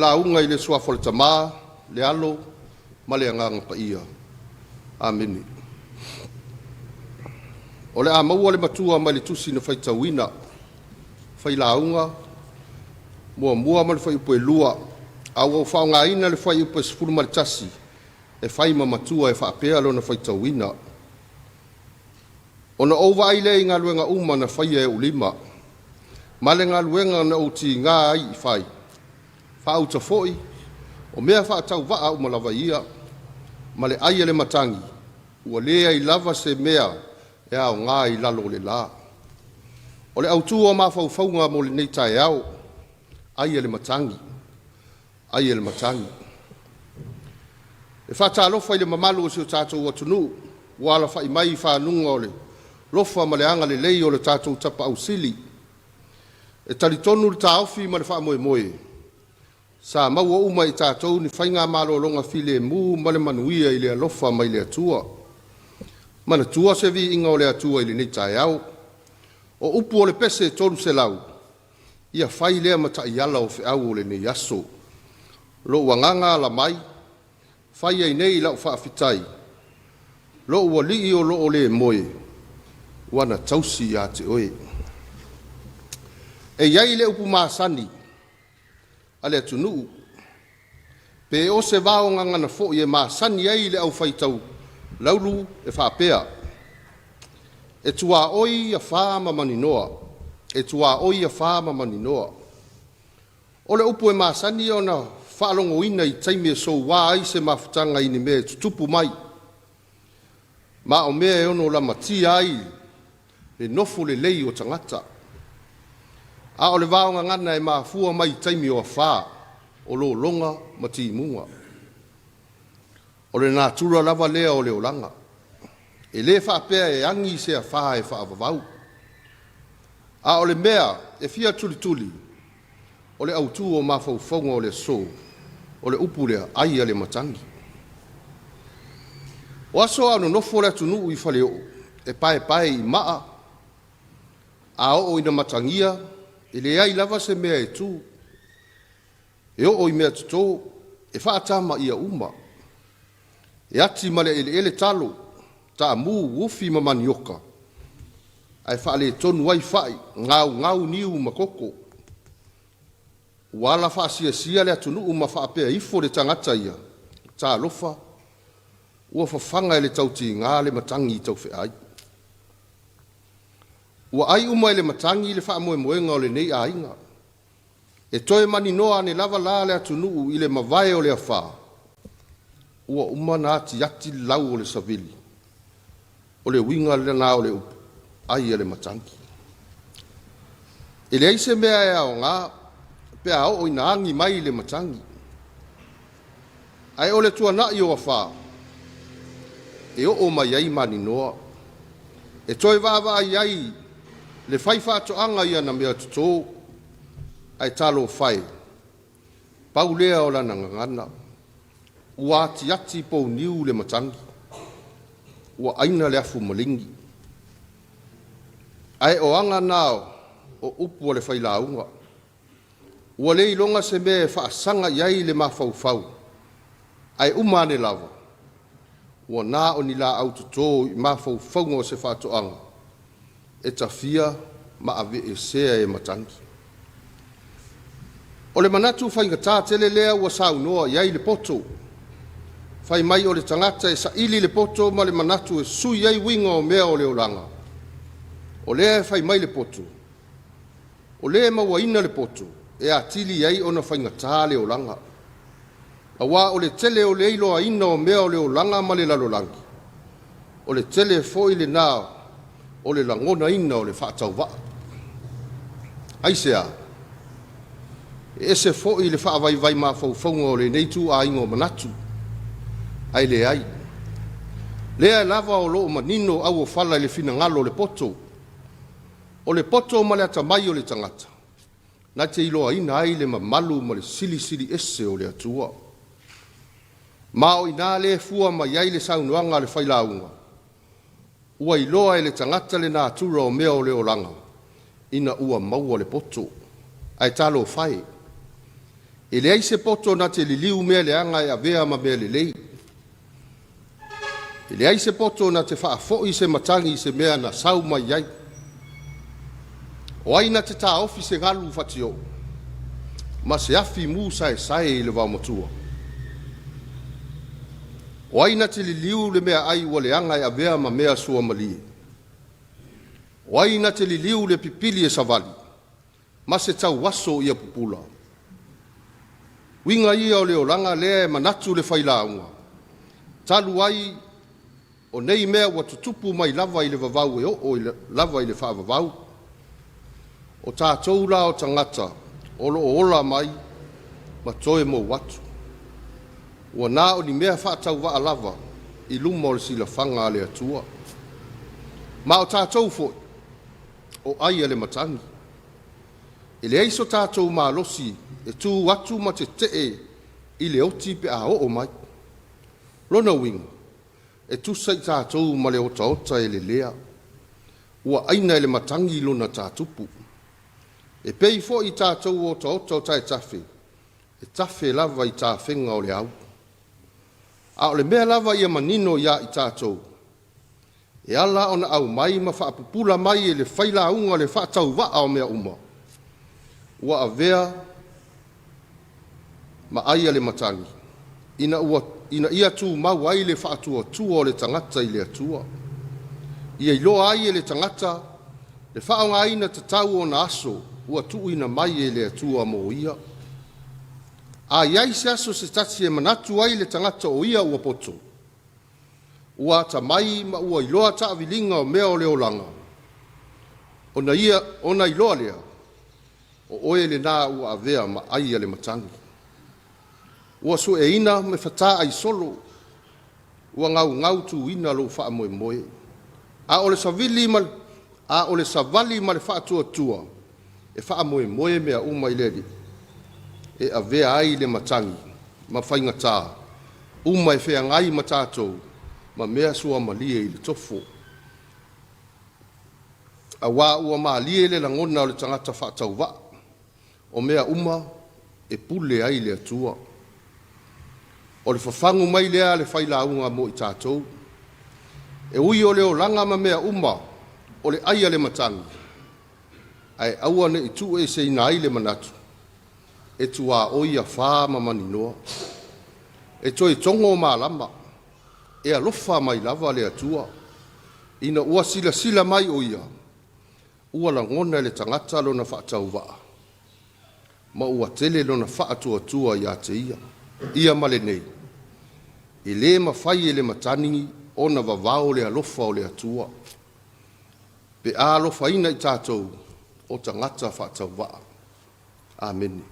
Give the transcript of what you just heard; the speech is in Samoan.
lauga i le Suafa o le Tama, le Alo ma le Agaga Paia. Amene. O le a maua le matua mai le tusi na faitauina, Failauga muamua ma le fuaiupu e 2, a ua ou faaaogaina le fuaiupu e 11 e fai ma matua e faapea lona faitauina. Ona ou vaai lea i galuega uma na faia e ou lima, ma le galuega na ou tiga ai e fai, faauta foi, o mea faatauvaa uma lava ia, ma le ai a le matagi, ua leai lava se mea e aoga i lalo o le la. O le autu o mafaufauga mo lenei taeao, ai a le matagi, ai a le matagi. E faatalofa i le mamalu o si o tatou atunuu ua alafai mai i faguga o le alofa ma le agalelei o le tatou Tapaau Sili. E talitonu le taofi ma le faamoemoe, sa maua uma e i tatou ni faigamalologa filemu ma le manuia i le alofa mai le Atua. Manatua se viiga o le Atua i lenei taeao. O upu o le Pese 300, ia fai lea ma taiala o feau o lenei aso. Lou agaga ala mai, fai ai nei lau faafetai, lou alii o lo o le moe, ua na tausi ia te oe. E i ai le upu masani a le atunuu, pe o se vaogagana foi e masani ai le aufaitau laulu e faapea, e tuaoi afa ma maninoa, e tuaoi afa ma maninoa. O le upu e masani ona faalogoina i taimi e soua ai se mafutaga i ni mea e tutupu mai, ma o mea e ono lamatia ai le nofo lelei o tagata. A o le vaogagana e mafua mai i taimi o afa, o lologa ma timuga. O le natura lava lea o le olaga. E le faapea e agi se afa e faavavau. A o le mea e fia tulituli, o le autu o mafaufauga o le aso, o le upu lea, ai a le matagi. O aso a o nonofo le atunuu i faleoo e paepae i maa, a oo ina matagia, e leai lava se mea e tu, e oo i meatoto e faatamaia uma. E ati ma le eleele talo, taamu, ufi ma manioka, ae faaletonu ai fai, gaugau niu ma koko. Ua ala faasiasia le atunuu ma faapea ifo le tagata ia, talofa, ua fafaga e le tautiga le matagi taufeai. Ua ai uma e le matagi le faamoemoega o lenei aiga. E toe maninoa ane lava la le atunuu i le mavae o le afa, ua uma ona atiati le lau o le savili. O le uiga lena o le upu, ai a le matagi. E leai se mea e aoga pe a oo ina agi mai le matagi. Ae o le tuanai o afa, e oo mai ai maninoa. E toe vaavaai ai le faifaatoaga i ana meatoto, ae talofa e, pau lea o lana gagana, ua atiati pouniu le matagi, ua aina le afu maligi. Ae o aga na o upu a le failauga, ua le iloga se mea e faasaga i ai le mafaufau, ae uma ane lava, ua na o ni laau toto i mafaufauga o se faatoaga e tafia ma aveesea e matagi. O le manatu faigata tele lea ua saunoa i ai le poto, fai mai o le tagata e saili le poto ma le manatu e sui ai uiga o mea o le olaga. O lea e fai mai le poto, o le mauaina le poto e atili ai ona faigata le olaga, aua o le tele o le iloaina o mea o le olaga ma le lalolagi, o le tele foi lena o le lagonaina o le faatauvaa. Aisea? E ese foi le faavaivai mafaufauga o lenei ituaiga o manatu, ae leai. Lea lava o lo o manino auofala i le finagalo o le poto. O le poto ma le atamai o le tagata, na te iloaina ai le mamalu ma le silisili ese o le Atua. Ma o i ina lea e fua mai ai le saunoaga a le failauga, ua iloa e le tagata le natura o mea o le olaga ina ua maua le poto. Ae talofa e, E leai se poto na te liliu mea leaga e avea ma mea lelei. E leai se poto na te faafoi se matagi i se mea na sau mai ai. O ai na te taofi se galu fatioo ma se afi mu saesae i le vaomatua? O ai na te liliu le meaai ua leaga e avea ma mea suamalie? O ai na te liliu le pipili e savali ma se tauaso ia pupula? Uiga ia o le olaga lea e manatu le failauga, talu ai o nei mea ua tutupu mai lava i le vavau e oo lava i le faavavau. O tatou la o tagata o lo o ola mai ma toe mou atu. Ua na o ni mea faatauvaa lava i luma o le silafaga a le Atua. Ma o tatou foi, o ai a le matagi. E leai so tatou malosi e tu atu ma tete'e i le oti pe a oo mai. Lona uiga, e tusa i tatou ma le otaota e lelea, ua aina e le matagi lona tatupu. E pei foi i tatou otaota o taetafe, e tafe lava i tafega o le au. A o le mea lava ia manino ia i tatou, e ala ona aumai ma faapupula mai e le failauga le faatauvaa o mea uma, ua avea ma ai a le matagi, ina ia tumau ai le faatuatua o le tagata i le Atua. Ia iloa ai e le tagata le faaaogaina tatau o ona aso ua tuuina mai e le Atua mo ia. A i ai se aso se tasi e manatu ai le tagata o ia ua poto, ua atamai ma ua iloa taaviliga o mea o le olaga, ona iloa lea, o oe lena ua avea ma ai a le matagi. Ua sueina ma fataaisolo, ua gaugautuina lou faamoemoe. A o le savali ma le faatuatua, e faamoemoe mea uma i le Alii, e avea ai le matagi ma faigata uma e feagai ma tatou ma mea suamalie i le tofo. Aua ua malie le lagona o le tagata faatauvaa, o mea uma e pule ai le Atua. O le fafagu mai lea a le failauga mo i tatou. E ui o le olaga ma mea uma o le ai a le matagi, ae aua ne i tuueseina ai le manatu, e tuaoi afa ma maninoa. E toe togo malama, e alofa mai lava le Atua, ina ua silasila mai o Ia, ua lagona e le tagata lona faatauvaa, ma ua tele lona faatuatua ia te ia. Ia ma lenei, e le mafai e le matagi ona vavao le alofa o le Atua, pe a alofaina i tatou o tagata faatauvaa. Amene.